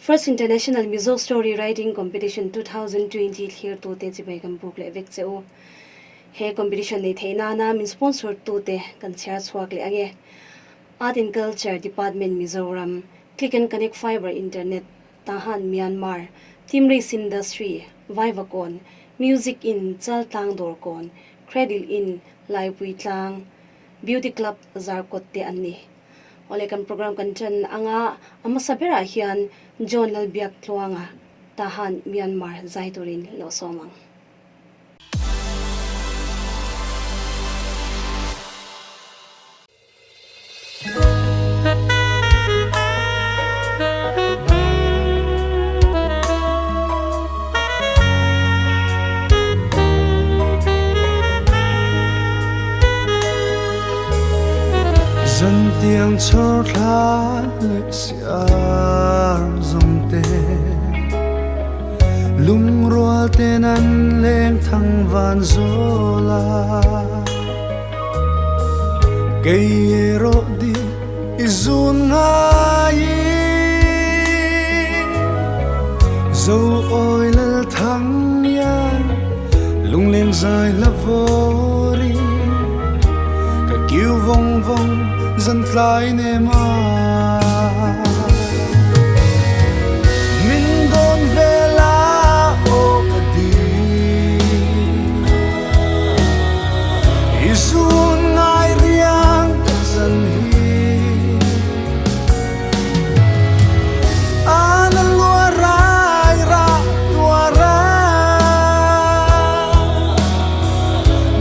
First International Mizo Story Writing Competition 2020 thlirtute chibai kan buk leh vek che u. He competition nei theih nana min sponsor tute kan chhiar chhuak leh ange. Art and Culture Department Mizoram, Click and Connect Fiber Internet, Tahan Myanmar, Team Race Industry, Vaivakawn, Music Inn, Chaltlang Dawrkawn, Cradle Inn, Laipuitlang, Beauty Club Zarkawt te an ni. Awle kan program kan ṭan anga a hmasa berah hian John Lalbiaktluanga Tahan Myanmar zai turin lo sawm ang. Zantiang chhawr thla leh siar zawng te Lungrual ten an leng thang van zawl a Kei erawh di i zun ngai in Zo awi lal thang hian lungleng zai la vawr in Ka kiu vawng vawng zan tlai nem a Min dawn ve la aw ka di I zun ngai riang ka chan hi An a lua rai ra tua ra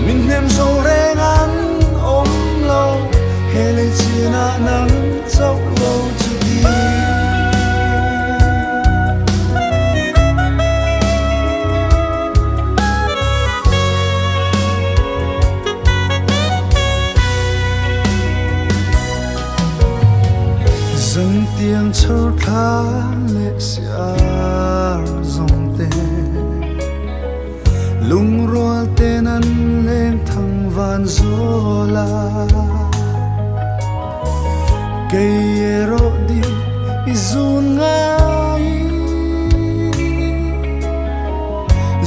Min hnem zo reng an awm lo He lei chin ah nang chauh lo chu ti. Zantiang chhor thla leh siar zawng te Lungrual ten an leng thang van zawl a Kei erawh di i zun ngai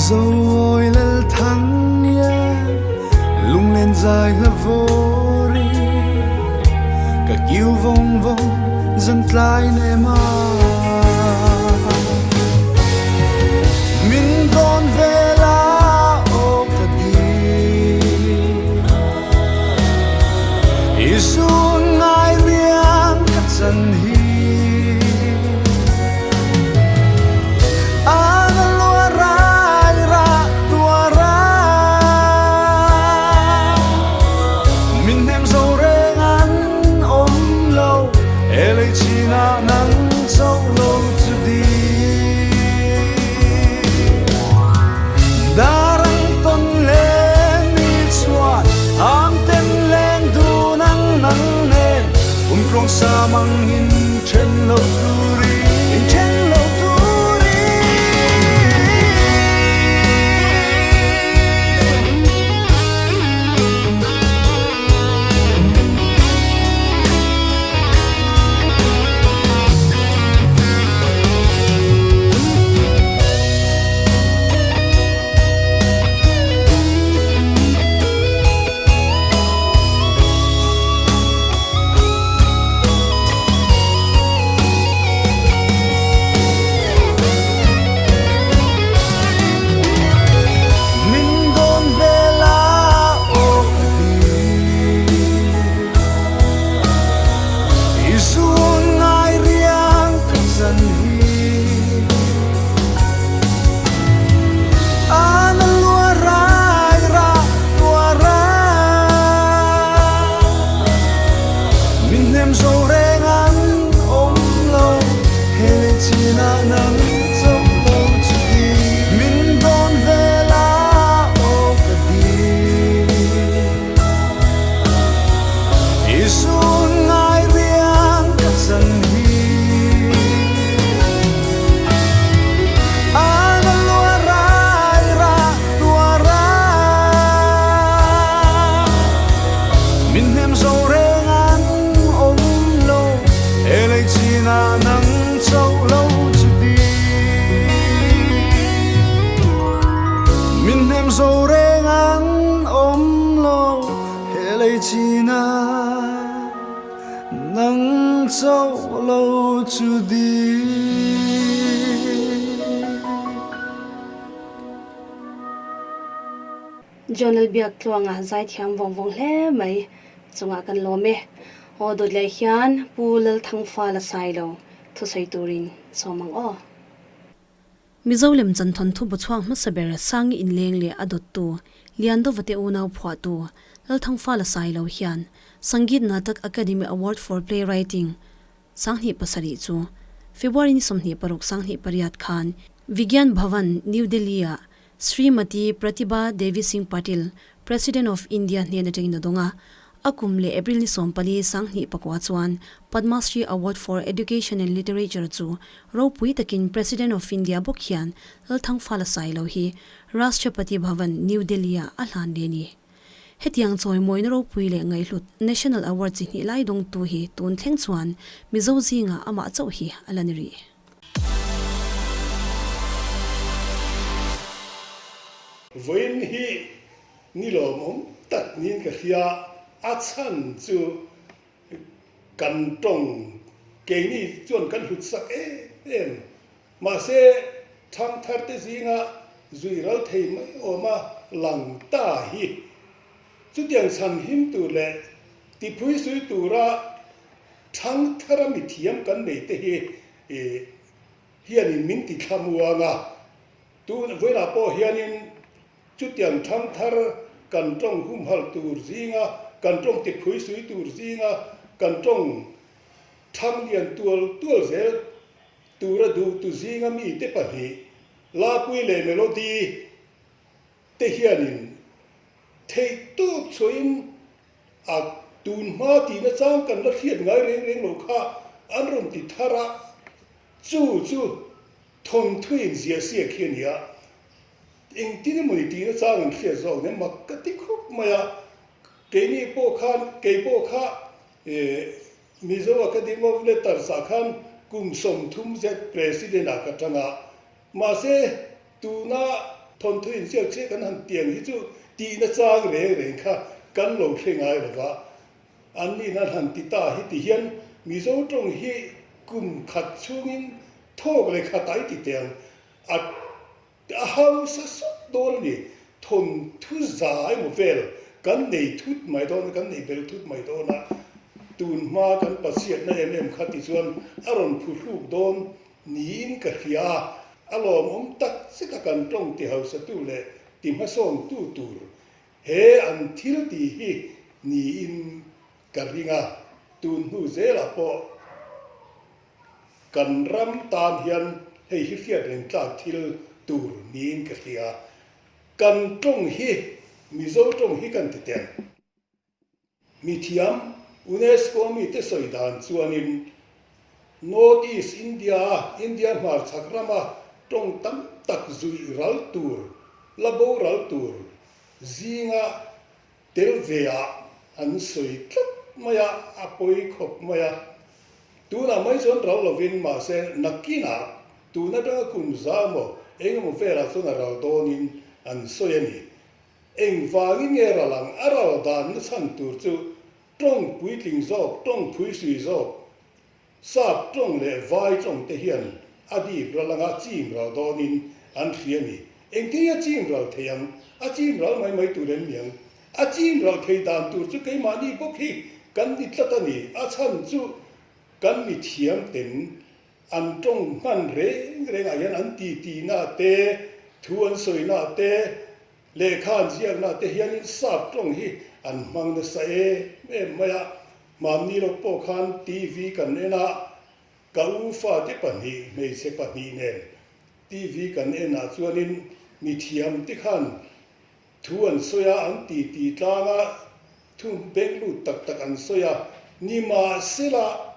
Zawi lal thang hian lunglen zai hla vawr in Ka kiu vawng vawng zan tlai nem a Min dawn ve la aw ka di I zun ngai riang ka chan hi An a lua rai ra tua ra Min hnem zo reng an awm lo He lei chin ah nang chauh. zo lo chu di. Journal biak tluanga zaithiam vawng vawng hle mai chungah kan lawm e. Aw dawt leh hian Pu Lalthangfa la sai lo thusawi turin sawm ang aw. Mizo lemchan thawnthu bu chhuak hmasa ber Sangi inleng leh a dawttu Liandova te unau phuahtu Lalthangfa la sai lo hian Sangeet Natak Akademi Award for Playwriting 2007 chu February ni 26 28 khan Vigyan Bhavan, New Delhi-ah Srimati Pratibha Devi Singh Patil, President of India hnen atangin a dawng a. A kum leh April ni 14 2009 chuan Padma Shri Award for Education and Literature chu ropui takin President of India bawk hian Lalthangfala Sailo hi Rashtrapati Bhavan, New Delhi-ah a hlan leh a ni. Hetiang chawimawina ropui leh ngaihhlut National Award chi hnih lai dawngtu hi tun thleng chuan Mizo zingah amah chauh hi a la ni rih. Vawiin hi ni lawmawm tak niin ka hria, a chhan chu kan tawng keini chuan kan hlut sak em em. Mahse, thangthar te zinga zui ral thei mai awma lang ta hi chutiang chhan him tur leh tiphui sui tura thangthara mithiam kan nei te hi hianin min ti thlamuang a, tun vawilah pawh hianin chutiang thangthar kan tawng humhalh tur zinga, kan tawng tiphui sui tur zinga, kan tawng thang lian tual tual zel tura duhtu zinga mite pahnih, Lapui leh Melody te hianin theihtawp chhuahin A tun hma tihna chang kan la hriat ngai reng reng lo kha an rawn ti thar a, chu chu thawnthuin ziah siak hi a ni a, engtin emawni tihna chang an hriat zawk nen mak ka ti khawp mai a, keini pawh khan kei pawh kha Mizo Academy of Letters ah khan kum 30 zet President ah ka tang a, mahse Tuna thawnthu inziak chiah kan han tiang hi chu tihna chang reng reng kha kan lo hre ngai lo va, an nin an han ti ta hi ti hian Mizo tawng hi kum khat chhungin thawk leh khat ai ti teh ang, a a hausa sawt dawn a ni, thawnthu za emaw vel kan nei thut mai dawn a, kan nei bel thut mai dawn a, tun hma kan pasiatna em em kha ti chuan a rawn phuhruk dawn Niin ka hria a, a lawmawm tak zet a kan tawng ti hausatu leh ti hmasawntu tur he an thil tih hi niin ka ring a, tun hnu zelah pawh kan ram tan hian hei hi hriat reng tlak thil tur niin ka hria. Kan tawng hi Mizo tawng hi kan ti teng. Mithiam, UNESCO mite sawi dan chuanin North East India-a India hmarchhak rama tawng tam tak zuih ral tur, la boral tur zinga tel veah an sawi tlat mai a, a pawi khawp mai a. Tunah mai chuan ral lovin mahse nakinah tun atanga kum za emaw eng emaw velah chuan a ral dawnin an sawi a ni. Engvangin nge ral ang? A ral danna chhan tur chu tawng puitling zawk, tawng phuisui zawk, sap tawng leh vai tawng te hian a dip ral anga chim ral dawnin an hria a ni. Engtin nge a chim ral thei ang? A chim ral mai mai tur em ni ang? A chim ral thei dan tur chu keimahni bawk hi kan ni tlat a ni. A chhan chu kan mithiam ten an tawng hman reng rengah hian an titi-na te, thu an sawina te, Lehkha an ziakna te hianin sap tawng hi an hmang nasa em em mai a, hmanni lawk pawh khan TV kan en a, ka u fate pahnih, hmeichhe pahnih nen TV kan en ah chuanin mithiam te khan thu an sawi a, an titi tlang a, thu beng lut tak tak an sawi a, nimahsela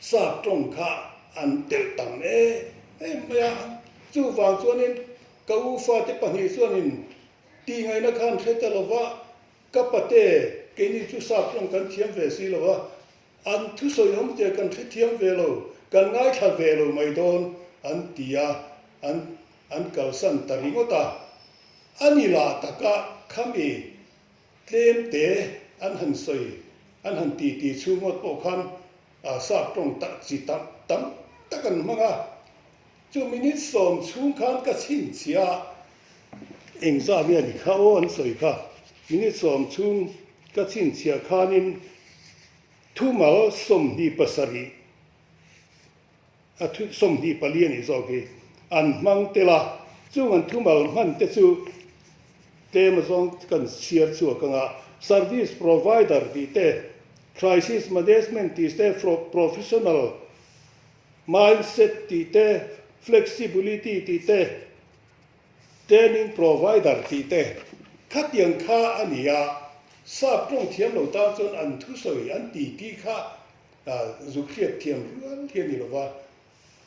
Sap tawng kha an telh tam em em mai a, chuvang chuanin ka u fate pahnih chuanin tihngaihna kha an hre ta lo va, ka pate keini chu sap tawng kan thiam ve si lo va, an thusawi awm che kan hrethiam ve lo, kan ngaithla ve lo mai dawn an ti a, an an kalsan ta ringawt a. A ni lah taka khami Tlem te an han sawi, an han ti ti chhung ngawt pawh khan Sap tawng tak chi tam tam tak an hmang a. Chu minute sawm chhung khan ka chhinchhiah a, engzah nge ni kha aw an sawi kha, minute sawm chhung ka chhinchhiah khanin thumal 27 a thu 24 a nih zawk hi an hmang tel a, chung an thumal hman te chu tlem azawng kan chhiar chhuak ang a, service provider tih te, crisis management tih te, professional Mindset tih te, flexibility tih te, training provider tih te khatiang kha a ni a, sap tawng thiam lo tan chuan an thusawi an titi kha zuk hriat thiam rual hi a ni lo va.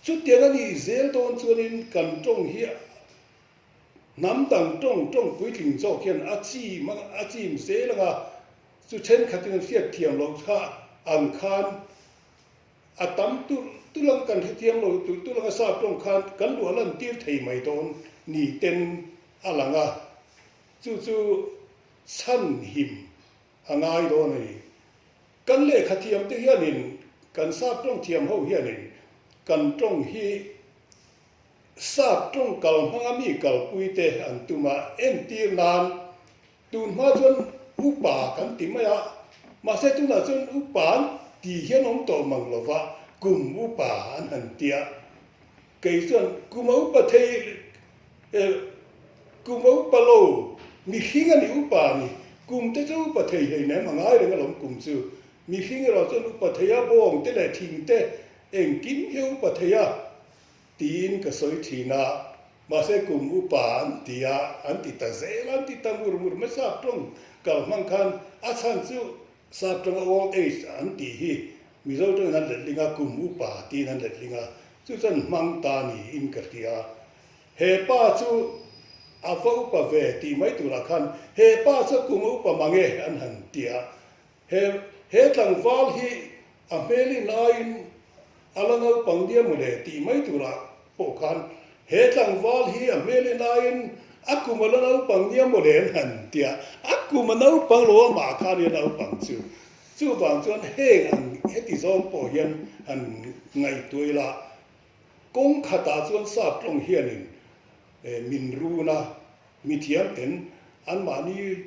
Chutiang a nih zel dawn chuanin kan tawng hi hnam dang tawng tawng puitling zawk hian a chim a chim zel ang a, chu thenkhatin an hriat thiam loh kha ang khan A tam tulh tulh ang kan hrethiam lo tulh tulh ang a sap tawng khan kan luah lan tir thei mai dawn ni ten a lang a, chu chu chhan him a ngai dawn a ni. Kan lehkha thiam te hianin kan sap tawng thiam ho hianin kan tawng hi sap tawng kal hmanga mi kalpui te an tum a, entir nan Tun hma chuan upa kan ti mai a, mahse tunah chuan upa an ti hian awm tawh mang lo va, kum upa an han ti a. Kei chuan kum a upa thei eh kum a upa lo, mihring a ni upa a ni, kum te chu upa thei hlei nem a ngai reng alawm kum chu. Mihring erawh chuan upa thei a, bawng te leh thing te engkim hi a upa thei a tiin ka sawi thin a. Mahse kum upa an ti a, an ti ta zel a, an ti ta ngur ngur mai. Sap tawng kal hmang khan a chhan chu sap tawnga old age an tih hi Mizo tawngin an letling a, kum upa tiin an letling a, chu chuan hmang ta niin ka hria. He pa chu a va upa ve tih mai turah khan he pa chu kum a upa mang e an han ti a, He he tlangval hi a hmelin aiin a la naupang nia mawle tih mai turah pawh khan he tlangval hi a hmelin aiin a kum a la naupang nia mawle an han ti a, a kum a naupang lo amah khan i a naupang chu. Chuvang chuan heng ang heti zawng pawh hian han ngaihtuah ila kawng khatah chuan sap tawng hianin min run a, mithiam ten anmahni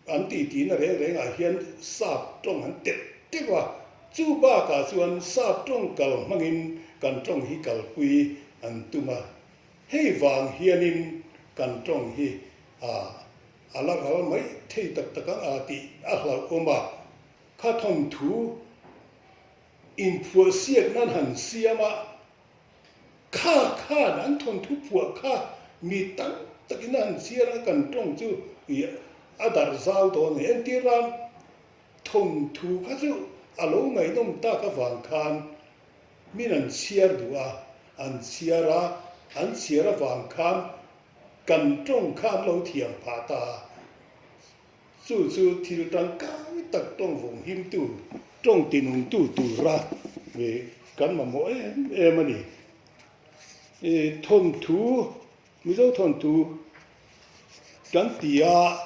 An tihtina reng rengah hian sap tawng an telh teuh a, chu bakah chuan sap tawng kal hmangin kan tawng hi kalpui an tum a, hei vang hianin kan tawng hi a a la ral mai thei tak tak ang a tih a hlauhawm a, kha thawnthu inphuahsiak nan han siam a. Kha khan an thawnthu phuah kha mi tam takin a han chhiar a, kan tawng chu a darh zau dawn a ni. Entir nan thawnthu kha chu a lo ngaihnawm tak avang khan min an chhiar duh a, an chhiar a, an chhiar avang khan kan tawng kha an lo thiam phah ta a. Chu chu thil tangkai tak tawng vawng himtu, tawng tinungtu tura kan mamawh em em a ni. Thawnthu, Mizo thawnthu kan ti a,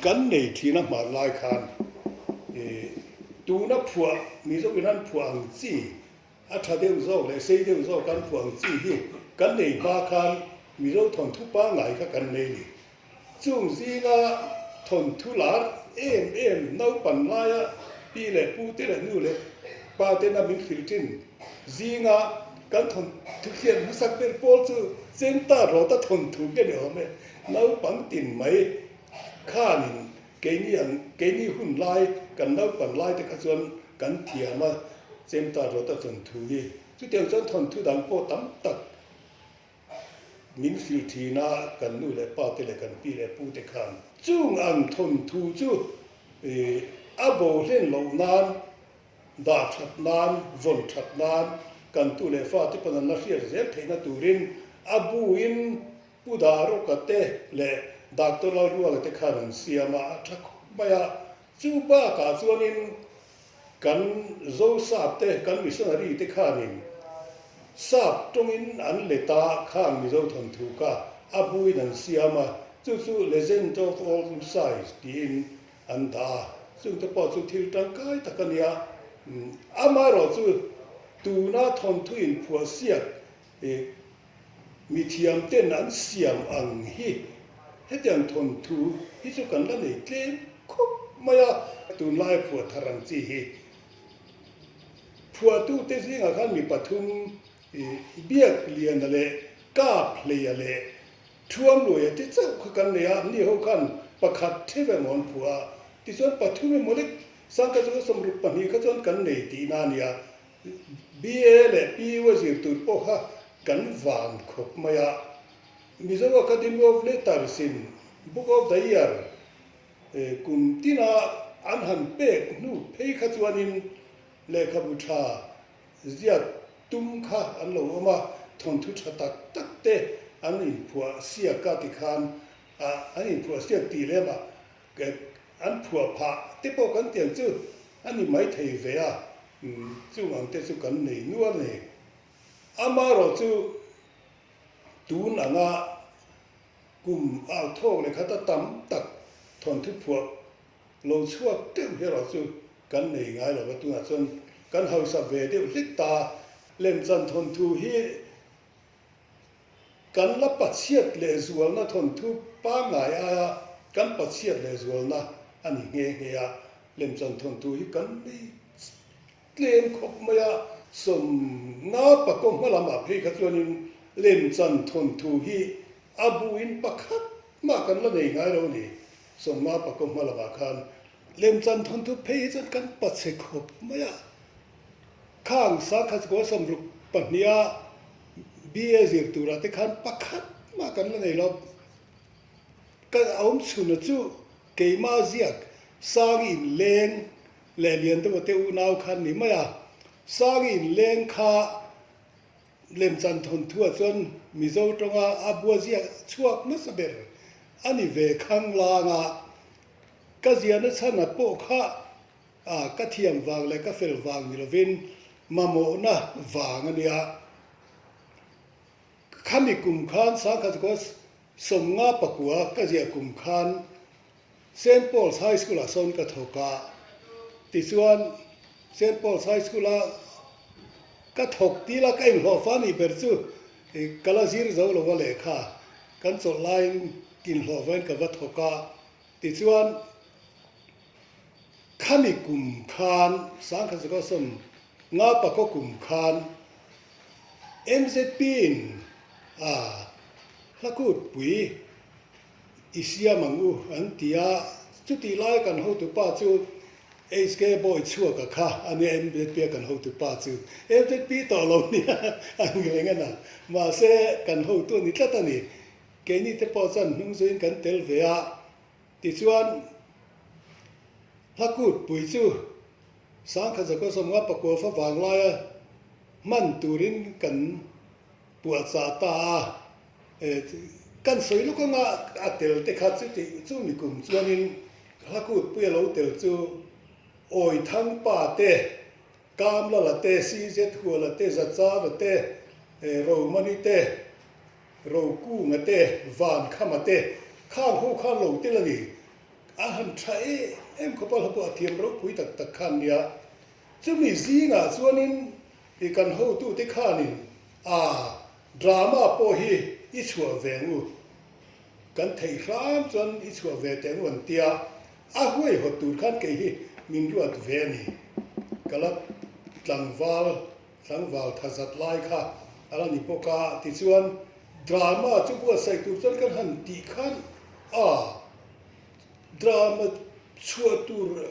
kan nei thin a hmar lai khan tuna phuah, Mizo in an phuah ang chi, a tha deuh zawk leh sei deuh zawk an phuah ang chi hi kan nei hma khan Mizo thawnthu pangngai kha kan nei a ni. Chung zinga thawnthu lar em em naupan laia pi leh pu te leh nu leh pa tena min hrilh thin zinga kan thawnthu hriat hmasak ber pawl chu Chengta Rawta thawnthu nge ni awm e. Naupang tin mai khanin keini ang keini hun lai kan naupan lai te kha chuan kan thiam a Chengta Rawta thawnthu hi. Chutiang chuan thawnthu dang pawh tam tak Min hrilh thin a, kan nu leh pa te leh kan pi leh pu te khan. Chung ang thawnthu chu a bo hlen loh nan, dah that nan, vawn that nan, kan tu leh fa te pawn an la hriat zel theihna turin a buin Pu Darawka te leh Doctor Lalruala te khan an siam a, a tha khawp mai a. Chu bakah chuanin Kan Zosap te, kan missionary te khanin Sap tawngin an let a, khang Mizo thawnthu kha a buin an siam a, chu chu Legend of Old Lusai tiin an dah a, chungte pawh chu thil tangkai tak a nia. Amaherawhchu tuna thawnthu inphuah siak mithiam ten an siam ang hi hetiang thawnthu hi chu kan la nei tlem khawp mai a, tunlai phuah thar ang chi hi phuahtute zingah khan mi pathum Biakliana leh Kaphleia leh Thuamluaia te chauh kha kan nei a, ni ho khan pakhat theuh emaw an phuah a, tichuan pathum emaw lek sangkhat chu 62 kha chuan kan nei tihna a nia. BA leh PU a zir tur pawh kha kan van khawp mai a. Mizo Academy of Letters in Book of the Year kum tina an han pek hnu phei kha chuanin lehkhabu tha Ziak tum kha an lo awm a, thawnthu tha tak tak te an inphuah siak a tikhan an inphuah siak tih lem ah an phuah phah te pawh kan tiang chu a ni mai thei ve a, chung ang te chu kan nei nual a ni. Amaherawh chu tun anga kum au thawk leh khat a tam tak thawnthu phuah Lo chhuak deuh hi erawh chu kan nei ngai lo va, tunah chuan kan hausa ve deuh hlek ta. Lemchan thawnthu hi kan la pachhiat lehzualna thawnthu pangngai aia kan pachhiat lehzualna a ni nghe nghe a. Lemchan thawnthu hi kan nei tlem khawp mai a, sawmna pakaw hma lamah phei kha chuanin lemchan thawnthu hi a buin pakhat mah kan la nei ngai lo a ni. Sawmna pakaw hma lamah khan lemchan thawnthu phei hi chuan kan pachhe khawp mai a. Khang sangkhat kua 62a BA zir turah te khan pakhat mah kan la nei lo. Ka awm chhuna chu keimah ziak Sangi inleng leh Liandova te unau khan ni mai a. Sangi inleng kha Lemchan thawnthuah chuan Mizo tawnga a bua ziak chhuak hmasa ber a ni ve khang lang a, ka ziahna chhana pawh kha ka thiam vang leh ka fel vang ni lovin mamawhna vang a nia. Khami kum khan sangkhat kua 59 ka ziah kum khan Saint Paul's High School-ah sawn ka thawk a, tichuan Saint Paul's High School-a ka thawk tila ka inhlawhfa nih ber chu ka la zir zo lo a lehkha kan chawlh laiin inhlawhvain ka va thawk a, tichuan khami kum khan sangkhat zakua 59 kum khan MZP-in a hlakutpui I siam ang u an ti a, chutih lai kan hotupa chu HK Bawi chhuaka kha a nia MZP a kan hotupa chu MZP tawh lo nia an reng a na, mahse kan hotu a ni tlat a ni, keini te pawh chuan hnung zuiin kan tel ve a, tichuan Hlakutpui chu sangkhat zakua 59 fa vanglaia hman turin kan puahchah ta a. Kan sawi lawk anga a tel te kha chuti chu mi kum chuanin Hlakutpui a lo tel chu Awithangpa te, Kamlala te, CZ Huala te, Zachara te, Romani te, Rokunga te, Vankhama te khang ho khan lo tel a ni. A han tha em em khawp a, hla pawh a thiam ropui tak tak khan nia. Chumi zingah chuanin i kan hotute khanin a Drama pawh hi i chhuah ve ang u, kan theih hram chuan i chhuah ve teh ang u an tia, a huaihawt tur khan kei hi min ruat ve a ni. Ka la tlangval, tlangval tha zat lai kha a la ni bawk a, tichuan drama chu buatsaih tur chuan kan han tih khan a drama chhuah tur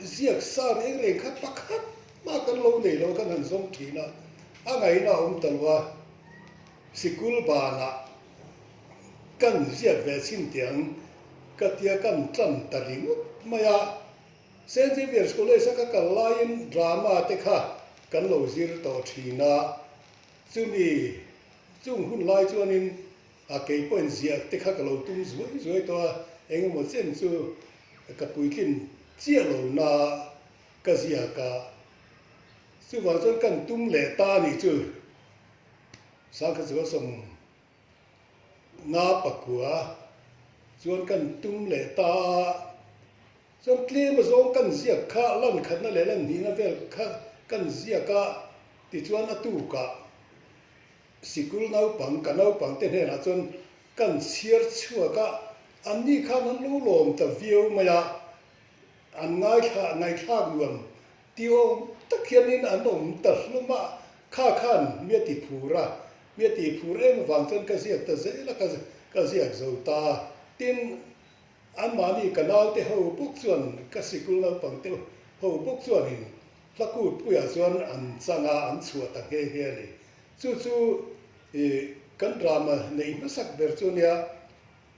Ziak sa reng reng kha pakhat mah kan lo nei lo, kan han zawng thin a, a ngaihna a awm ta lo a, sikul banah kan ziak ve chhin teh ang ka tia kan tlan ta ringawt mai a, Saint Xavier's College a ka kal laiin drama te kha kan lo zir tawh thin a, chumi chung hun lai chuanin a kei pawhin ziak te kha ka lo tum zuai zuai tawh a, engemaw chen chu Ka puitlin chiah lo na ka ziak a, chuvang chuan kan tum leh ta a nih chu. Sangkhat chu a 59 chuan kan tum leh ta a. Chuan tlem azawng kan ziak kha lan khatna leh lan hnihna vel kha kan ziak a, tichuan a tukah sikul naupang ka naupang te hnenah chuan kan chhiar chhuak a, anni khan an lo lawm ta viau mai a, an ngaithla ngaihthlak nuam ti awm tak hianin an awm ta hlawm a, kha khan mi a ti phur a, mi a ti phur em avang chuan ka ziak ta zel a, ka ziak zo ta. Tin, Anmahni ka naute ho bawk chuan ka sikul naupang te ho bawk chuanin hla kut puiah chuan an chang a, an chhuah ta nghe nghe a ni. Chu chu i kan drama neih hmasak ber chu ania,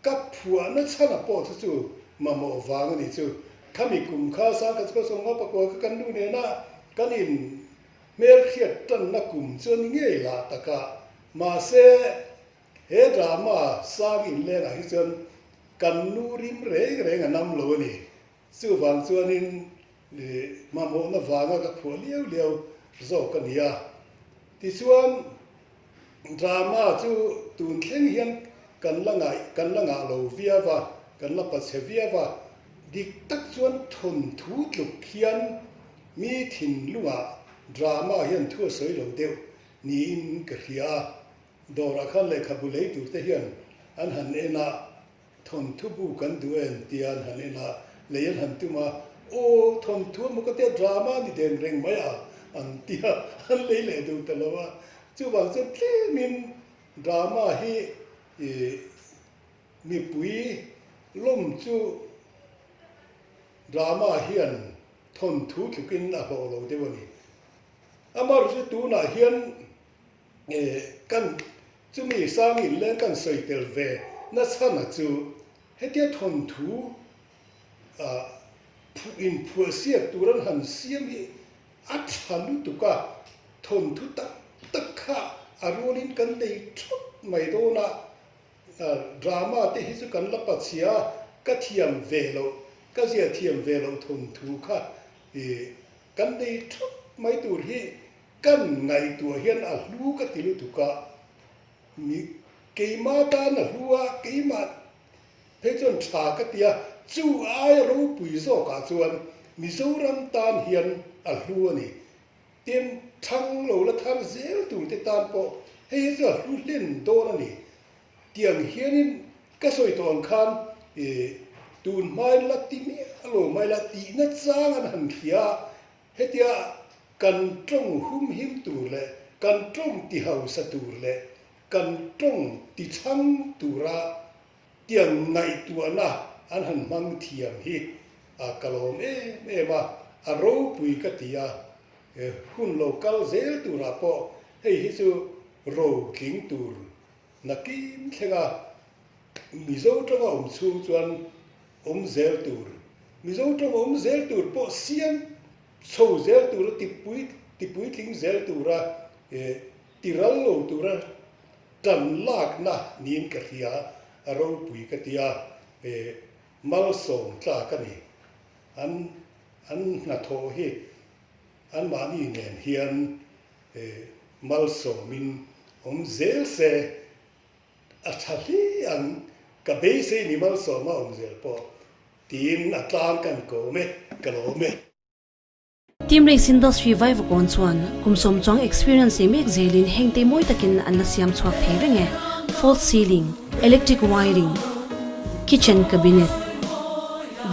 ka phuahna chhana pawh chu chu mamawh vang a ni chu. Khami kum kha sangkhat chu ka sawm nga pakua kha kan nu nena kan in hmelhriat tanna kum chu a ni ngei lah tak a, mahse He drama sang inlengah hi chuan kan nu rim reng reng a nam lo a ni. Chuvang chuanin mamawhna vanga ka phuah liau liau zawk a ni a. Tichuan drama chu tun thleng hian kan la ngaih kan la ngah lo viau a, kan la pachhe viau a. Dik tak chuan thawnthu tluk hian mi thinlungah drama hian thu a sawi lo deuh niin ka hria a. Dawrah khan lehkhabu lei tur te hian an han en a, thawnthu bu kan duh em tia an han en a, lei an han tum a, aw thawnthu emaw ka tia drama ni den reng mai a an tia an lei leh duh ta lo a, chuvang chuan tlemin drama hi ih mipui lawm chu drama hian thawnthu tlukin a hlawh lo deuh a ni. Amaherawhchu tunah hian Kan chumi sang inleng kan sawi tel ve nachhana chu hetia thawnthu inphuahsiak tur an han siam hi a tha lutuk a, thawnthu tak tak kha a rualin kan nei thawt mai dawn a, drama te hi chu kan la pachhia a, ka thiam ve loh, ka zia thiam ve loh thawnthu kha kan nei thawt mai tur hi Kan ngaihtuah hian a hlu ka ti lutuk a, mi keimah tan a hlu a, keimah phei chuan tha ka ti a, chu aia ropui zawkah chuan Mizoram tan hian a hlu a ni. Tin, thang lo la thar zel turte tan pawh hei hi chu a hlu hlen dawn a ni. Tiang hianin ka sawi tawh ang khan i tun hmain la ti miah lo mai la tihna chang an han hria a, Hetia kan tawng humhim tur leh kan tawng ti hausa tur leh kan tawng ti chhang tura tiang ngaihtuahna an han hmang thiam hi a ka lawm em em a, a ropui ka ti a, hun lo kal zel turah pawh hei hi chu ro tling tur nakin thlenga Mizo tawnga awm chhung chuan awm zel tur, Mizo tawnga awm zel tur pawh siam chho zel tura tipui tipuitling zel tura ti ral lo tura tan lakna niin ka hria a ropui ka ti a, malsawm tlak a ni. An an hnathawh hi anmahni nen hian malsawmin awm zel se. A tha hle ang, ka beisei ni malsawma awm zel pawh tiin a tlang kan kawm e, ka lawm e. Team Race Industry Vaivakawn chuan kum sawmchuang experience nei mek zelin heng te mawi takin an la siam chhuak thei reng e, false ceiling, electric wiring, kitchen cabinet,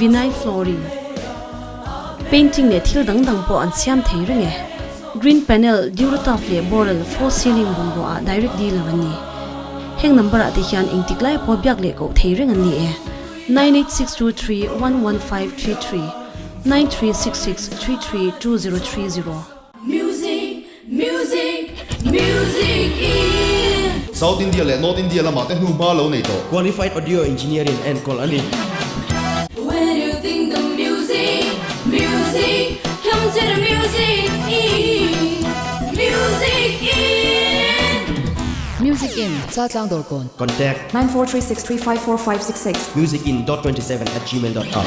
vinyl flooring, painting leh thil dang dang pawh an siam thei reng e. Green panel, Durotaf leh Boral false ceiling bungrua ah direct dealer an ni. Heng number ah te hian engtik lai pawh biak leh koh thei reng an ni e, 9862311533, 9366332030. Music, music, music in. South India leh North India lamah te hnuhma lo nei tawh. Qualified Audio Engineer in enkawl a ni. When you think the music, music, come to the music in, music in. Music in, Chaltlang Dawrkawn. Contact. 9436354566. Musicin dot 27 at gmail dot com.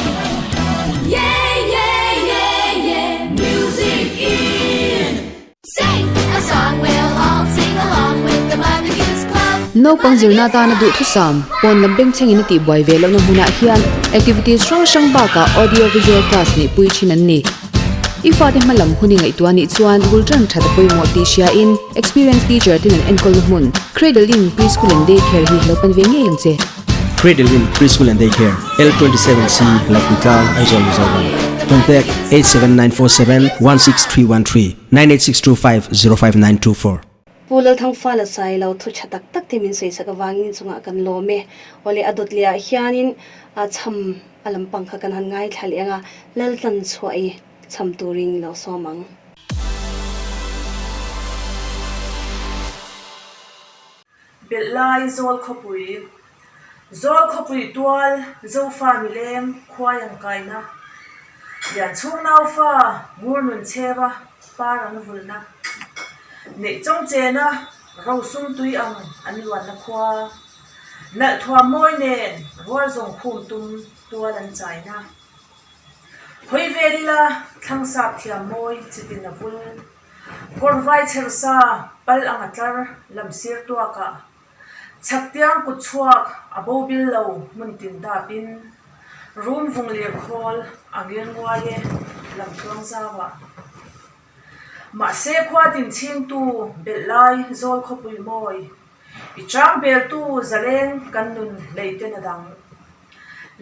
Yeah, yeah, yeah, yeah, music in. Sing a song we'll all sing along with the Mother Goose Club. Naupang zirna atana duhthusam, pawn lam bengchhengin a tihbuai ve lohna hmunah hian activities hrang hrang bakah audio visual class neihpui thin an ni. I fate hma lam hun i ngaihtuah nih chuan bul tan that a pawimawh tih hriain experienced teacher ten an enkawlna hmun Cradle Inn Preschool and Day Care hi lo pan ve ngei ang che. Cradle Inn Preschool and Day Care, L27C, Lapuitlang, Aizawl, Mizoram. Contact 87947 16313 98625 05924. Pu Lalthangfala Sailo thu tha tak tak te min sawi sak avangin chungah kan lawm e. Awle a dawt leh ah hianin a chham a lampang kha kan han ngaithla leh anga Laltlan chhuah i chham turin lo sawm ang. Belh lai Zawl khawpui Zawl khawpui tual Zofa mileng khuai an kaina Lianchhung naufa ngur nun chheva par an vulna Neih chawng chena rosum tui ang an luanna khua Nalh thuam mawi nen rual zawng khum tum tual an chaina Hawi vel ila thlang sap thiam mawi chitin a vul. Kawr vai chher sa pal ang a tlar lam sir tuak ah chhak tiang kut chhuak a bo bil lo hmun tin dap in rum vung lir khawl a ngir nguai e lam tluang zau ah. Mahse khua tin chhing tu belh lai zawl khawpui mawi i chang bel tu zaleng kan nun hlei ten a dang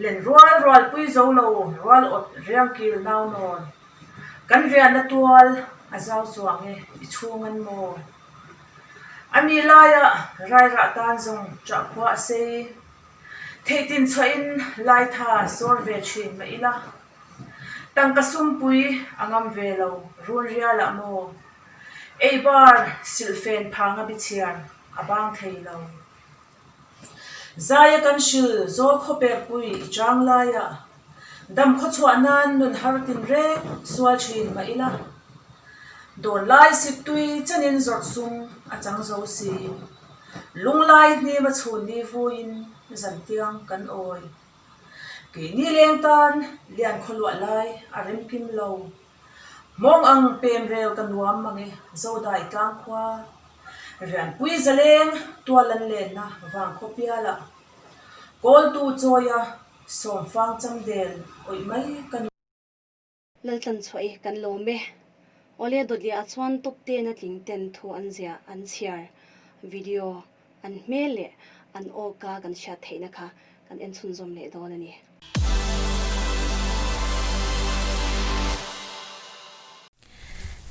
len rual rual pui zo lo rual awt riang kil nau nawn. Kan riahna tual a zau chuang e, i chhung an maw? A mi laia rairah tan zawng ṭah khua a sei. Theihtin chhuahin laitha sawr ve ṭhin mah ila, tangka sumpui a ngam ve lo run rialah maw? Eibar silhfen phanga bichhiar a bang thei lo. Zaia kan hril zawl khawperpui i chang laia dam khawchhuah nan nun har tin reng sual thin mah ila, dawn lai siktui chenin zawrh sum a chang zo si, lunglai hnim a chhun ni vuiin zantiang kan awi. Keini leng tan lian khawluah lai a rem kim lo. Hmawng ang pem rel ka nuam mange Zodai tlang khua. Rianpui zaleng tual an lenna vangkhaw pialah kawltu chawia sawmfang chamdel awih mai ka nuam. Laltlan chhuah i kan lawm e. Awle dawtliah chuan top ten a tling ten thu an ziah an chhiar video an hmel leh an awka kan hriat theihna kha kan en chhunzawm leh dawn a ni.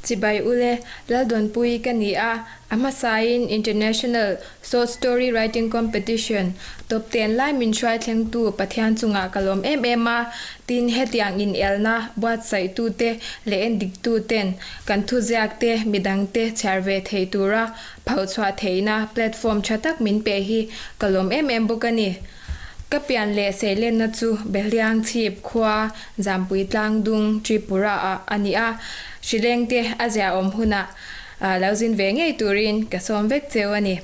Chibai ule, Laldawnpui ka ni a, a hmasain International Short Story Writing Competition top ten lai min hruai thlengtu Pathian chungah ka lawm em em a, tin hetiang inelna buatsaihtute leh endiktuten kan thuziakte midangte chhiar ve thei tura phochhuah theihna platform tha tak min pe hi ka lawm em em bawk a ni. Ka pian leh seilenna chu Behliang chhip khua Zampui Tlangdung Tripura ah a ni a, Hrilengte a ziahawm hunah lo zin ve ngei turin ka sawm vek cheu a ni.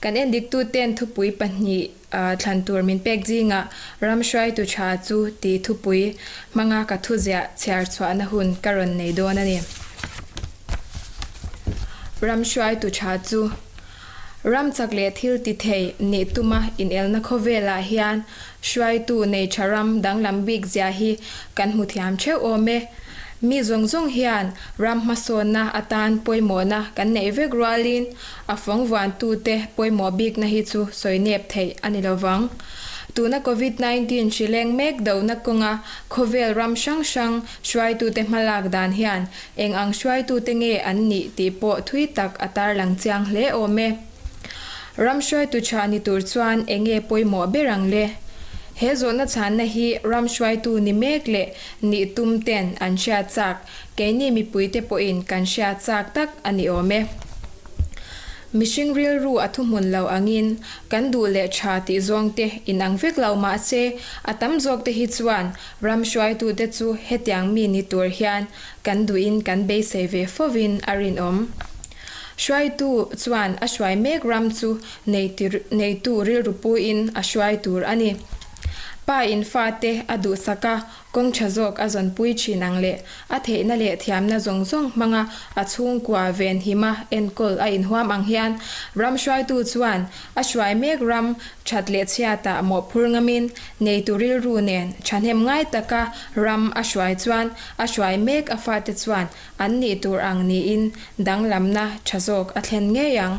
Kan endiktuten thupui pahnih thlan tur min pek zingah ram hruaitu tha chu tih thupui hmanga ka thuziah chhiar chhuahna hun ka rawn nei dawn a ni. Ram hruaitu tha chu. Ram chak leh thil ti thei nih tuma inelna khawvelah hian hruaitu nei tha ram danglam bik zia hi kan hmu thiam theuh awm e. Mi zawng zawng hian ram hmasawnna atan pawimawhna kan neih vek rualin a fawng vuantute pawimawh bikna hi chu sawi nep theih a ni lovang. Tuna Covid 19 hri leng mek dohna kawnga khawvel ram hrang hrang hruaitute hmalak dan hian Eng ang hruaitute nge an nih tih pawh thui tak a tarlang chiang hle awm e. Ram hruaitu tha ni tur chuan eng nge pawimawh ber ang le? He zawhna chhanna hi ram hruaitu ni mek leh nih tum ten an hriat chak, keini mipuite pawhin kan hriat chak tak a ni awm e. Mihring rilru a thuhmun lo angin kan duh leh tha tih zawngte inang vek lo mahse a tam zawkte hi chuan Ram hruaitute chu hetiang mi ni tur hian kan duhin kan beisei ve fovin a rinawm. Hruaitu chuan a hruai mek ram chu neitu rilru puiin a hruai tur a ni. Pa in fate a duhsak a, kawng tha zawk a zawnpui thin ang leh a theihna leh thiamna zawng zawng hmanga a chhungkua venhima enkawl a inhuam ang hian ram hruaitu chuan a hruai mek ram that leh chhiatah mawhphur ngamin neitu rilru nen thahnem ngai taka ram a hruai chuan a hruai mek a fate chuan An nih tur ang niin danglamna tha zawk a thlen ngei ang.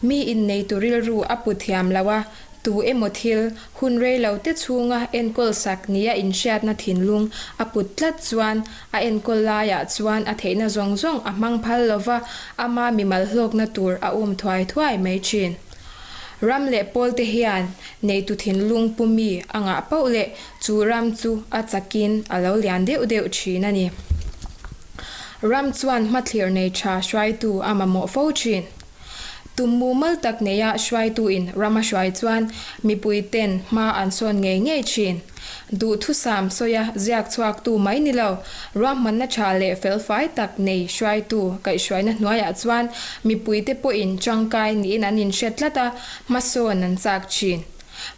Mi inneitu rilru a pu thiam lo a, tu emaw thil, hun rei lo te chhunga enkawl sak nia inhriatna thinlung a put tlat chuan a enkawl laiah chuan a theihna zawng zawng a hmang phal lo va, ama mimal hlawkna tur a um thuai thuai mai thin. Ram leh pawlte hian neitu thinlung pu mi a ngah poh leh Chu ram chu a chakin a lo lian deuh deuh thin a ni. Ram chuan hmathlir nei tha hruaitu a mamawh fo thin. Tum mumal tak neia hruaituin ram a hruai chuan mipui ten hma an sawn ngei ngei thin. Duhthusam sawia ziak chhuaktu mai ni lo, ruahmanna tha leh felfai tak nei hruaitu kaihhruaina hnuaiah chuan mipuite pawhin tangkai niin an inhre tlat a, hmasawn an chak thin.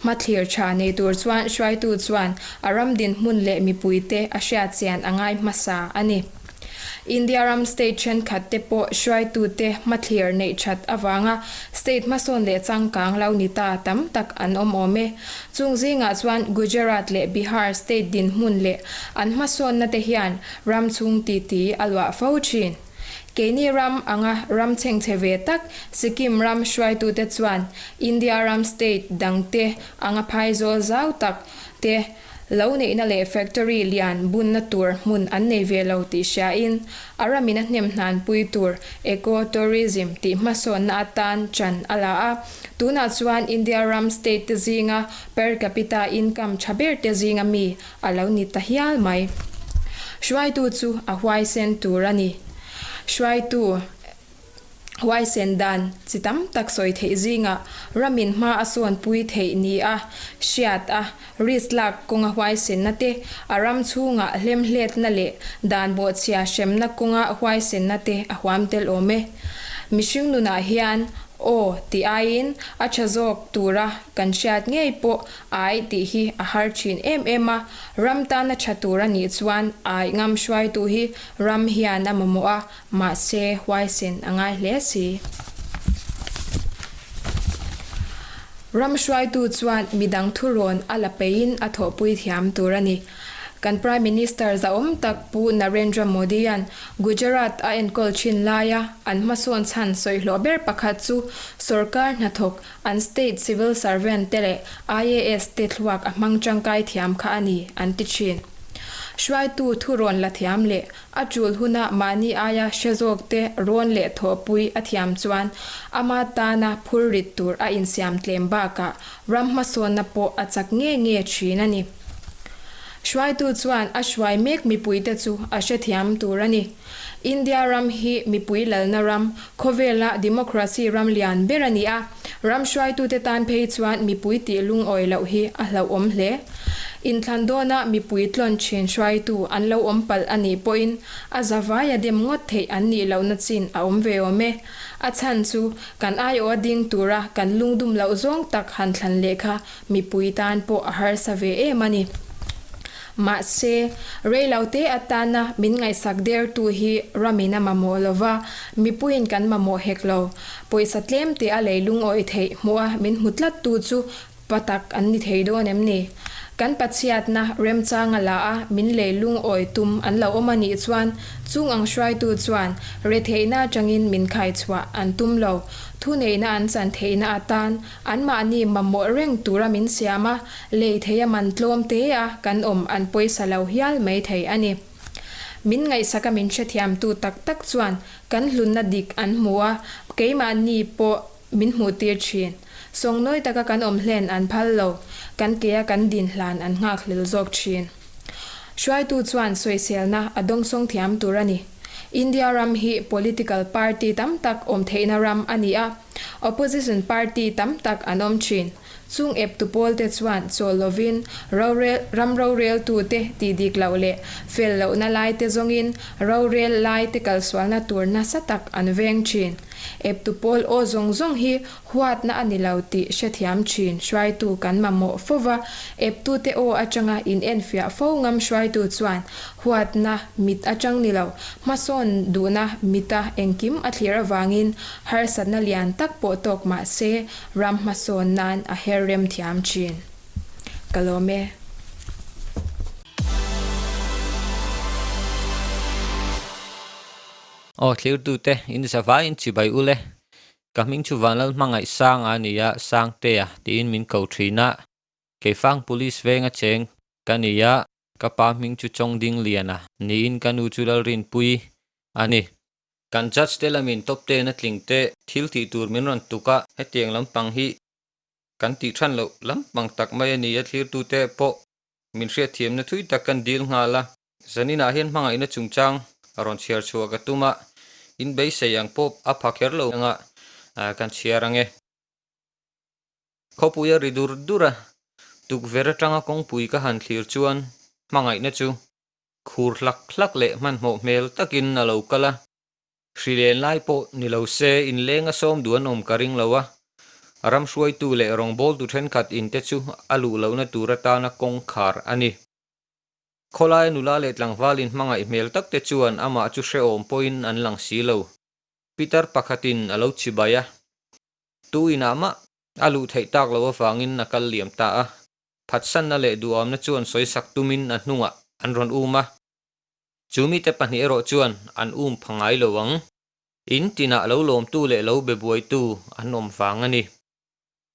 Hmathlir tha nei tur chuan hruaitu chuan a ram dinhmun leh mipuite a hriatchian a ngai hmasa a ni. India ram state thenkhat te pawh hruaitute hmathlir neih that avanga state hmasawn leh changkang lo ni ta tam tak an awm awm e. Chung zingah chuan Gujarat leh Bihar state dinhmun leh an hmasawnna te hian ram chhung titi a luah fo thin. Keini ram anga ram chhengchhe ve tak Sikkim ram hruaitute chuan India ram state dangte anga phaizawl zau tak te lo neihna leh factory lian bunna tur hmun an nei ve lo tih hriain a ramin a hnem hnanpui tur eco-tourism tih hmasawnna atan ṭan a la a. Tunah chuan India ram state te zinga per capita income ṭha ber te zinga mi a lo ni ta hial mai. Hruaitu chu a huaisen tur a ni. Hruaitu huaisen dan chi tam tak sawi theih zingah ramin hma a sawnpui theih ni a hriat a, risk lak kawnga huaisenna te, a ram chhungah hlemhletna leh dan bawhchhia hremna kawnga huaisenna te a huam tel awm e. Mihring nunah hian aw tih aiin a tha zawk tura kan hriat ngei pawh Ai tih hi a har thin em em a, ram tana tha tur a nih chuan ai ngam hruaitu hi ram hian a mamawh a, mahse huaisen a ngai hle si. Ram hruaitu chuan midang thurawn a la peiin a thawhpui thiam tur a ni. Kan Prime Minister zahawm tak Pu Narendra Modi-a'n Gujarat a enkawl thin laia an hmasawn chhan sawihlawh ber pakhat chu sorkar hnathawk An state civil servant te leh IAS te thluak a hmang tangkai thiam kha a ni, an ti thin. Hruaitu thu rawn la thiam leh a tul huna mahni aia hre zawk te rawn leh thawhpui a thiam chuan ama tana phur rit tur a insiam tlem bakah ram hmasawnna pawh a chak nge nge thin a ni. Hruaitu chuan a hruai mek mipuite chu a hrethiam tur a ni. India ram hi mipui lalna ram, khawvela democracy ram lian ber a ni a, ram hruaitute tan phei chuan mipui tih lungawi loh hi a hlauhawm hle. Inthlan dawna mipui tlawn thin hruaitu an lo awm palh a nih pawhin a zavaia dem ngawt theih an nih lohna chin a awm ve awm e. A chhan chu kan aiawha ding tura kan lungdum loh zawng tak han thlan leh kha Mipui tan pawh a harsa ve em a ni. Mahse, reilote atana min ngaihsak dertu hi ramin a mamawh lo va, mipuiin kan mamawh hek lo. Pawisa tlemte a lei lungawi theih hmuh a min hmu tlattu chu pa tak an ni thei dawn em ni? Kan Pathiatna remchanga la a min lei lungawi tum an lo awm a nih chuan chung ang hruaitu chuan retheihna atangin min khaichhuah an tum lo. Thuneihna an chan theihna atan Anmahni mamawh reng tura min siam a, lei thei a man tlawm te a kan awm an pawisa lo hial mai thei a ni. Min ngaihsaka min hrethiamtu tak tak chuan kan hlunna dik an hmu a, keimahni pawh min hmuhtir thin. Sawngnawi taka kan awm hlen an phal lo, kan kea kan din hlan an nghakhlel zawk thin. Hruaitu chuan sawiselna a dawngsawng thiam tur a ni. India ram hi political party tam tak awm theihna ram a ni a, opposition party tam tak an awm thin. Chung eptu pawlte chuan chawl lovin rorel ram roreltute tih dik loh leh fel lohna laite zawngin rorel laite kalsualna tur nasa tak an veng thin. Eptu pawl aw zawng zawng hi huatna a ni lo tih hrethiam thin hruaitu kan mamawh fo va, eptute aw atanga inenfiah fo ngam hruaitu chuan huatna mit atang ni lo, hmasawn duhna mita engkim a thlir avangin harsatna lian tak pawh tawk mah se ram hmasawn nan a her rem thiam thin. Ka lawm e. Aw thlirtute, in zavaiin chibai ul e. Ka hming chu Vanlal hmangaih Sanga a ni a, Sangtea tiin min ko thin a. Keifang Police venga cheng ka ni a, ka pa hming chu Chawngdingliana niin ka nu chu Lalrinpuii a ni. Kan judge te lamin top ten a tling te thil tih tur min rawn tuk a, hetiang lampang hi kan tih than loh lampang tak mai a ni a, thlirtute pawh min hriatthiamna thui tak kan dil nghal a. Zaninah hian hmangaihna chungchang a rawn chhiar chhuah ka tum a, in beisei ang pawp a pha kher lo anga kan chhiar ang e. Khawpui a ri dur dur a, tukverh atanga kawngpui ka han thlir chuan hmangaihna chu khur hlak hlak leh hmanhmawh hmel takin a lo kal a. Hrilen lai pawh ni lo se inleng a sawm duh an awm ka ring lo a, ram hruaitu leh rawngbawltu thenkhat inte chu a luh lohna tur atana kawngkhar a ni. Khawlaia nula leh tlangvalin hmangaih hmel tak te chuan amah chu hrehawm pawhin an lang si lo. Peter pakhatin a lo chibai a, tu inah mah a luh theih tak loh avangin a kal liam ta a. Phatsanna leh duhamna chuan sawisak tumin a hnungah an rawn um a. Chu mite pahnih erawh chuan an um pha ngai lo ang. In tinah lo lawmtu leh lo be buaitu an awm vang a ni.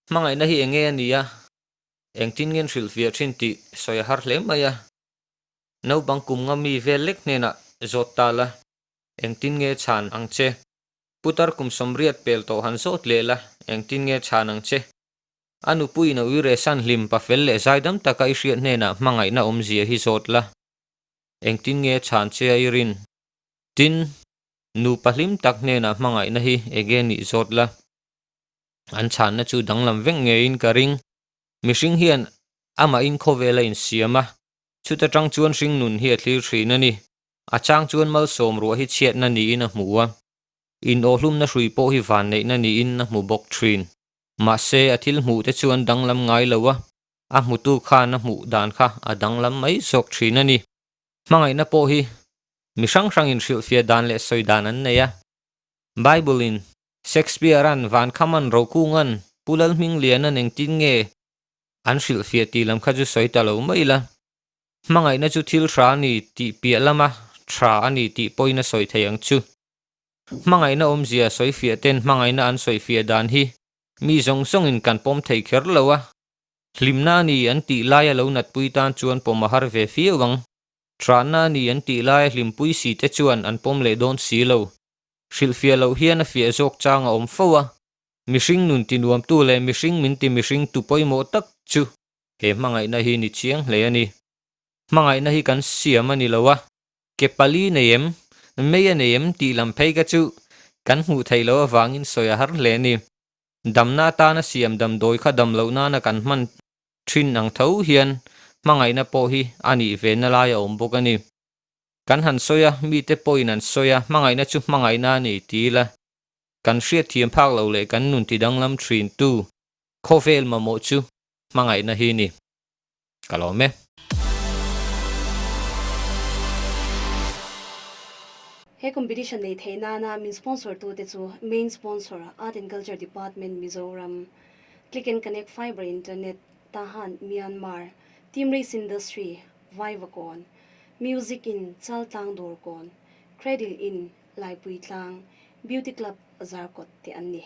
Hmangaihna hi enge a nia? Engtin ngen hrilhfiah thin tih sawi a har hle mai a. Naupang kum nga mi vel lek hnenah zawt ta la, engtin nge chhan ang che? Putar kum 80 pel tawh han zawt leh la, engtin nge chhan ang che? A nupuiin a uire san hlim pafel leh zaidam taka i hriat hnenah hmangaihna awmzia hi zawt la, engtin nge chhan che a i rin? Tin, nupa hlim tak hnenah hmangaihna hi ege nih zawt la? An chhanna chu danglam vek ngeiin ka ring. Mihring hian amahin khawvel a insiam a, chuta tang chuan hringnun hi a thlir thin a ni. A chang chuan malsawm ruah hi chhiatna niin a hmu a, inawhlumna hrui pawh hi vanneihna niin a hmu bawk thin. Mahse, a thil hmuh te chuan danglam ngai lo a, a hmutu khan a hmuh dan kha a danglam mai zawk thin a ni. Hmangaihna pawh hi mi hrang hrangin hrilhfiah dan leh sawi dan an nei a. Bible-in Shakespeare-a'n Vankhaman Rokunga'n Pu Lalhmingliana'n engtin nge an hrilhfiah tih lam kha chu sawi ta lo mai ila. Hmangaihna chu thil hra a ni tih piah lama tha a ni tih pawhin a sawi thei ang chu. Hmangaihna awmzia sawifiah ten hmangaihna an sawifiah dan hi mi zawng zawngin kan pawm thei kher lo a. Hlimna a ni an tih laia lo natpui tan chuan pawm a har ve viau ang. Ṭahna a ni an tih laia hlimpui si te chuan an pawm leh dawn si lo. Hrilhfiah loh hian a fiah zawk chang a awm fo a, mihring nun tinuamtu leh mihring min ti mihring tu pawimawh tak chu he hmangaihna hi ni chiang hle a ni. Hmangaihna hi kan siam a ni lo a, ke pali nei em, mei a nei em tih lam phei kha chu kan hmuh theih loh avangin sawi a har hle a ni. Damna atana siam damdawi kha dam loh nana kan hman thin ang tho hian hmangaihna pawh hi a nih ve na lai a awm bawk a ni. Kan han sawi a, mite pawhin an sawi a, hmangaihna chu hmangaihna a ni ti ila, kan hriatthiam phak lo leh kan nun tidanglam thin tu khawvel mamawh chu hmangaihna hi ni. Ka lawm e. He competition nei theih nana min sponsor tu te chu Main Sponsor, Art and Culture Department Mizoram, Click and Connect Fiber Internet, Tahan, Myanmar, Team Race Industry, Vaivakawn, Music in Chaltlang Dawrkawn, Cradle in Laipuitlang, Beauty Club Zarkawt te an ni.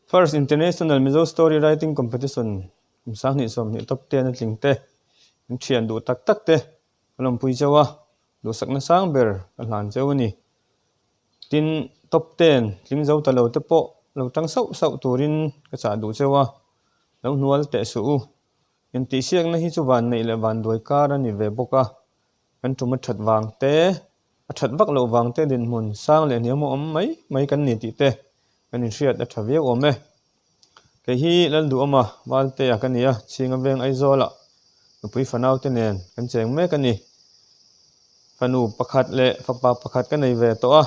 First International Mizo Story Writing Competition kum 2020 top ten a tling te, an thian duh tak tak te ka lawmpui cheu a, duhsakna sang ber ka hlan cheu a ni. Tin, top ten tling zo ta lo te pawh lo tang sauh sauh turin ka chah duh cheu a, lo hnual teh suh u. Intihsiakna hi chu van neih leh van duai kar a ni ve bawk a, kan tum a that vang te, a that vak loh vang te dinhmun sang leh hniam a awm mai mai kan ni tih te kan inhriat a tha viau awm e. Kei hi Lalduhawma Valtea ka ni a, Chhinga Veng Aizawlah nupui fanau te nen kan cheng mek a ni. Fanu pakhat leh fapa pakhat ka nei ve tawh a,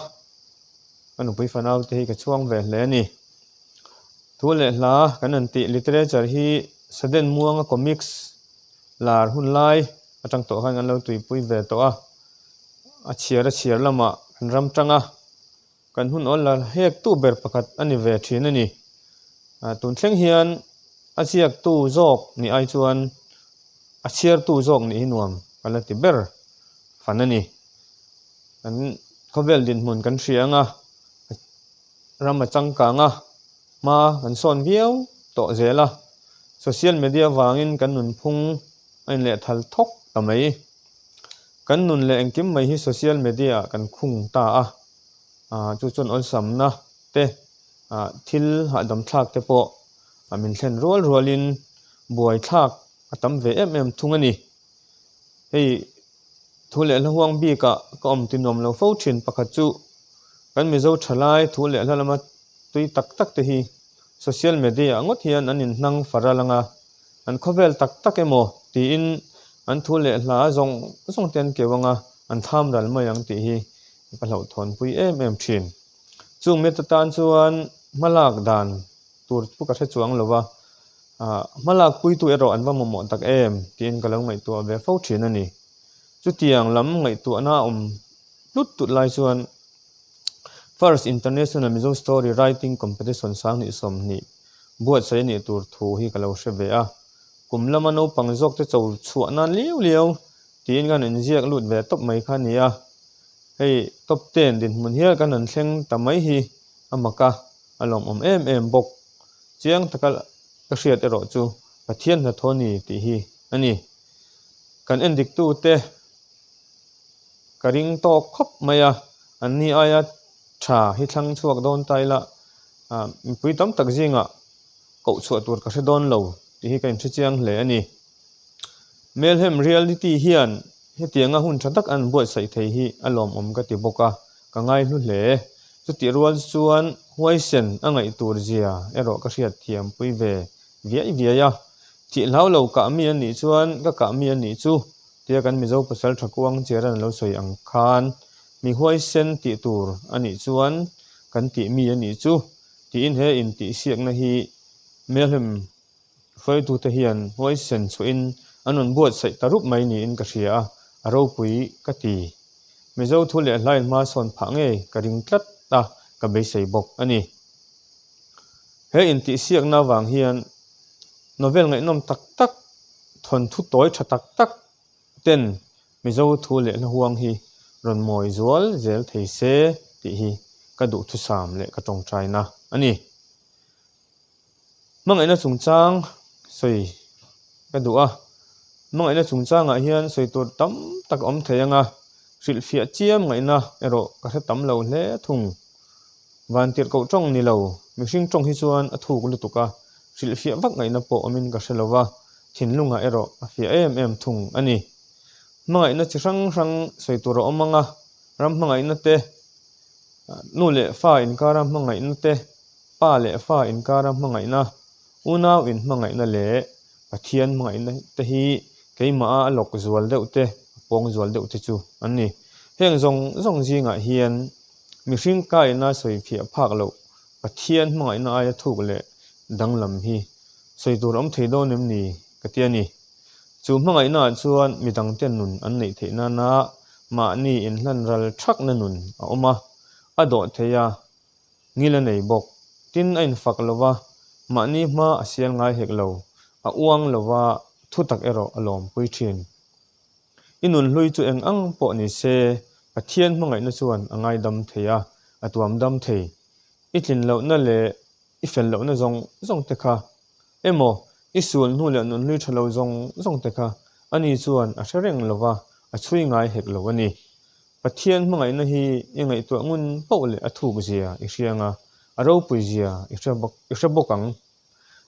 ka nupui fanau te hi ka chhuang ve hle a ni. Thu leh hla kan han tih literature hi Sudden Muanga comics lar hun lai atang tawh khan kan lo tuipui ve tawh a, a chhiar a chhiar lamah kan ram tang a, kan hun awl la hek tu ber pakhat a ni ve thin a ni. Tun thleng hian a ziaktu zawk nih ai chuan a chhiartu zawk nih hi nuam ka la ti ber fan a ni. Kan khawvel dinhmun kan hria ang a, ram a changkang a, hma kan sawn viau tawh zel a, social media vangin kan nunphung a inlehthal thawk ta mai. Kan nun leh engkim mai hi social media ah kan khung ta a, chu chuan awlsamna te thil hahdam thlak te pawh min thlen rual rualin buaithlak a tam ve em em thung a ni. Hei thu leh hla huang bikah ka awm ti nuam lo fo thin pakhat chu kan Mizo thalai thu leh hla lama tui tak tak te hi social media ah ngawt hian an inhnang far a lang a, an khawvel tak tak emaw tiin an thu leh hla zawng zawng te an keu ang a, an tham ral mai ang tih hi ka hlauhthawnpui em em thin. Chung mite tan chuan hmalak dan tur chu ka hre chuang lo va, hmalak puitu erawh an va mamawh tak em tiin ka lo ngaihtuah ve fo thin a ni. Chutiang lam ngaihtuahna a awm tlut tut lai chuan First International Mizo Story Writing Competition 2020 buatsaih a nih tur thu hi ka lo hre ve a. Kum lama naupang zawk te cho chhuah nan liau liau tiin kan inziak lut ve tawp mai kha a ni a. Hei top ten dinhmun hial kan han thleng ta mai hi a mak a, a lawmawm em em bawk. Chiang taka ka hriat erawh chu Pathian hnathawh a ni tih hi a ni. Kan endiktute ka ring tawk khawp mai a, anni aia tha hi thlang chhuak dawn ta ila mipui tam tak zingah koh chhuah tur ka hre dawn lo tih hi ka inhre chiang hle a ni. Melhem reality hian hetianga hun tha tak an buatsaih thei hi a lawmawm ka ti bawk a, ka ngaihlu hle. Chutih rual chuan huaisen a ngaih tur zia erawh ka hriat thiam pui ve viai viai a. Thih hlau lo kah mi a nih chuan ka kah mi a nih chu tia kan Mizo pasal tha kuang Cheran a lo sawi ang khan mi huaisen tih tur a nih chuan kan tih mi a nih chu tiin he intihsiakna hi Melhem Hruaitute hian huaisen chhuahin an rawn buatsaih ta rup mai niin ka hria a, a ropui ka ti. Mizo thu leh hlain hma sawn phah ngei ka ring tlat a, ka beisei bawk a ni. He intihsiakna avang hian novel ngaihnawm tak tak, thawnthu tawi tha tak tak ten Mizo thu leh hla huang hi rawn mawi zual zel thei se tih hi ka duhthusam leh ka tawngtaina a ni. Hmangaihna chungchang sawi ka duh a, hmangaihna chungchangah hian sawi tur tam tak a awm thei ang a, hrilhfiah chiam ngaihna erawh ka hre tam lo hle thung. Vantirhkoh tawng ni lo, mihring tawng hi chuan a thuk lutuk a, hrilhfiah vak ngaihna pawh awmin ka hre lo va, thinlungah erawh a fiah em em thung a ni. Hmangaihna chi hrang hrang sawi tur a awm ang a, ram hmangaihna te, nu leh fa inkara hmangaihna te, Pa leh Fa inkara hmangaihna, unau inhmangaihna leh Pathian hmangaihna te hi keimaha a lawk zual deuh te, a pawng zual deuh te chu an ni. Heng zawng zawng zingah hian mihring kaina sawi phiah phak loh Pathian hmangaihna aia thuk leh danglam hi sawi tur awm thei dawn em ni ka ti a ni. Chu hmangaihnaah chuan midangte nun an neih theih nana mahni inhlan ral thakna nun a awm a, a dawh thei a, Ngil a nei bawk. Tin, a infak lo va, mahni hma a sial ngai hek lo, a uang lo va, thu tak erawh a lawmpui thin. I nunhlui chu eng ang pawh ni se, Pathian hmangaihna chuan a ngaidam thei a, a tuam dam thei. I tlin lohna leh i fel lohna zawng zawng te kha emaw, i sul hnu leh nunhlui tha lo zawng zawng te kha ani chuan a hre reng lo va, a chhui ngai hek lo a ni. Pathian hmangaihna hi i ngaihtuah ngun poh leh a thuk zia i hria anga, a ropui zia i hre bawk i hre bawk ang.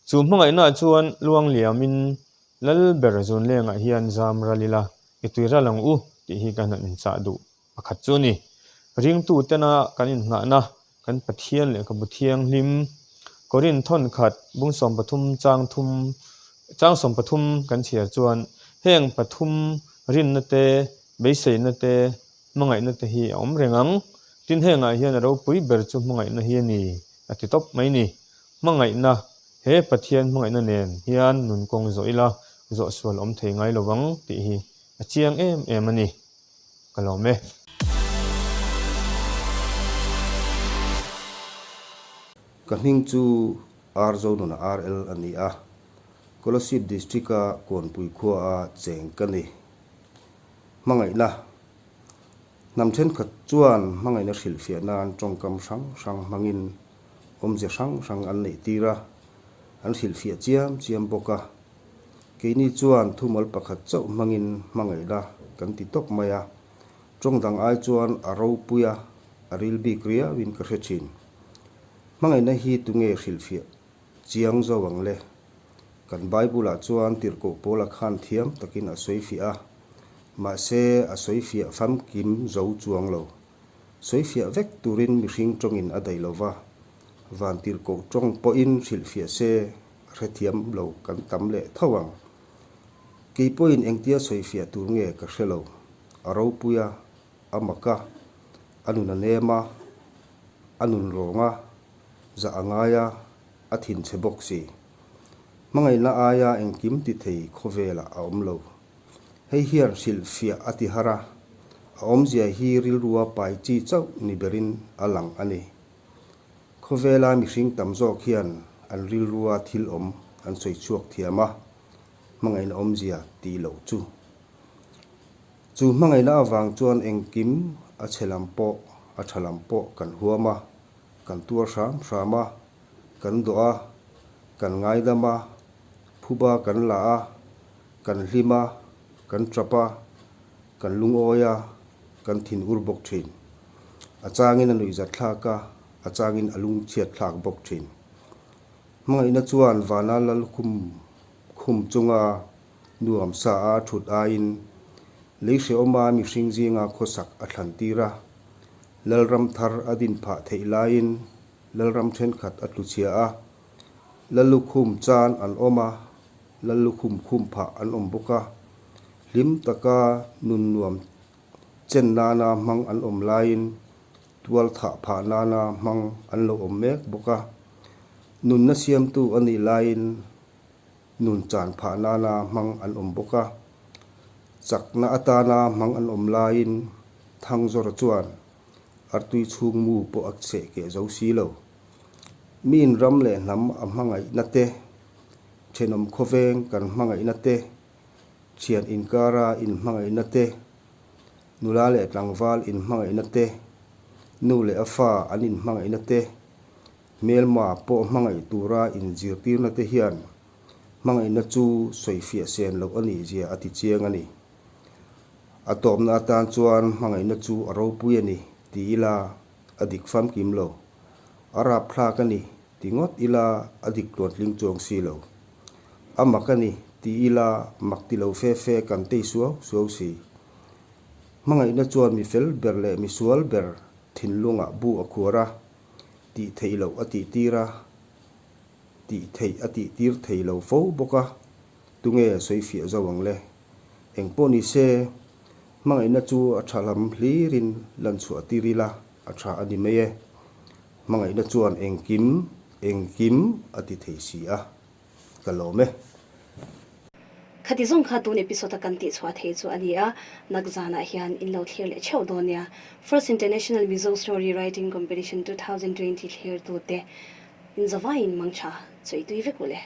Chu hmangaihnaah chuan luang liamin Lal ber zunlengah hian zam ral ila, i tui ral ang u tih hi kan han inchah duh pakhat chu a ni. Ringtu tena kan inngahna kan Pathian lehkhabu thianghlim Korinth thawnkhat bung 13 chang thum chang 13 kan chhiar chuan heng pathum rinna te, beiseina te. Hmangaihna te hi a awm reng ang. Tin hengah hian a ropui ber chu hmangaihna hi a ni, a ti tawp mai ni. Hmangaihna, he Pathian hmangaihna nen hian nun kawng zawh ila, zawh sual awm thei ngai lo vang tih hi a chiang em em a ni. Ka lawm e. Ka hming chu R Zonuna RL a ni a, Kolasib District-a Kawnpui khuaa cheng ka ni. Hmangaihna Hnam thenkhat chuan hmangaihna hrilhfiah nan tawngkam hrang hrang hmangin awmze hrang hrang an neih tir a, an hrilhfiah chiam chiam bawk a. Keini chuan thumal pakhat chauh hmangin hmangaihna kan ti tawp mai a, tawng dang ai chuan a ropui a, a ril bik riauin ka hre thin. Hmangaihna hi tunge hrilhfiah chiang zo ang le? Kan Bible-ah chuan tirhkoh Paula khan thiam takin a sawifiah a, mahse a sawifiah famkim zo chuang lo. Sawifiah vek turin mihring tawngin a daih lo va, van tirhkoh tawng pawhin hrilhfiah se a hrethiam lo kan tam leh tho ang. Kei pawhin engtia sawifiah tur nge ka hre lo. A ropui a, a mak a, a nun a nem a, a nun rawng a, zah a ngai a, a thinchhe bawk si. Hmangaihna aia engkim ti thei khawvelah a awm lo. Hei hian hrilhfiah a ti har a, a awmzia hi rilrua pai chi chauh ni berin a lang a ni. Khawvela mihring tam zawk hian an rilrua thil awm an sawi chhuak thiam a, hmangaihna awmzia tih loh chu. Chu hmangaihna avang chuan engkim a chhe lam pawh a tha lam pawh kan huam a, kan tuar hram hram a, kan dawh a, kan ngaidam a, phuba kan la a, kan hlim a, kan tap a, kan lungawi a, kan thin ur bawk thin. A changin a nuihzat thlak a, a changin a lungchhiat thlak bawk thin. Hmangaihna chuan vana lal khum khum chunga nuam sa a thut aiin lei hrehawma mihring zinga khawsak a thlan tir a, Lalram thar a din phah theih laiin Lalram thenkhat a tlu chhia a, Lallukhum chan an awm a, Lallukhum khum phah an awm bawk a, hlim taka nun nuam chen nana hmang an awm laiin tual thah phah nana hmang an lo awm mek bawk a. Nunna siamtu a nih laiin nun chan phah nana hmang an awm bawk a. Chakna atana hmang an awm laiin Thangzawra chuan artui chhung mu pawh a cheh keh zo si lo. Miin ram leh hnam a hmangaihna te, thenawm khawveng kan hmangaihna te, thian inkara inhmangaihna te, nula leh tlangval inhmangaihna te, nu leh a fa an inhmangaihna te, hmelma pawh hmangaih tura inzirtirna te hian hmangaihna chu sawifiah sen loh a nih zia a ti chiang a ni. A tawpna atan chuan hmangaihna chu a ropui a ni ti ila a dik famkim lo. A rapthlak a ni ti ngawt ila a dik tluantling chuang si lo. A mak a ni ti ila mak ti lo fe fe kan tei suau suau si. Hmangaihna chuan mi fel ber leh mi sual ber thinlungah bu a khuar a, tih theih loh a tih tir a, tih theih a tih tir thei lo fo bawk a, tunge sawifiah zo ang le? Engpawh ni se, hmangaihna chu a tha lam hlirin lan chhuah tir ila a tha a ni mai e. Hmangaihna chuan engkim, engkim a ti thei si a, ka lawm e. Khati zawng kha tun episode a kan tih chhuah thei chu a ni a, nak zanah hian in lo thlir leh theuh dawn nia. First International Mizo Story Writing Competition 2020 thlir tute in zavaiin mangtha chawi tui vek u le.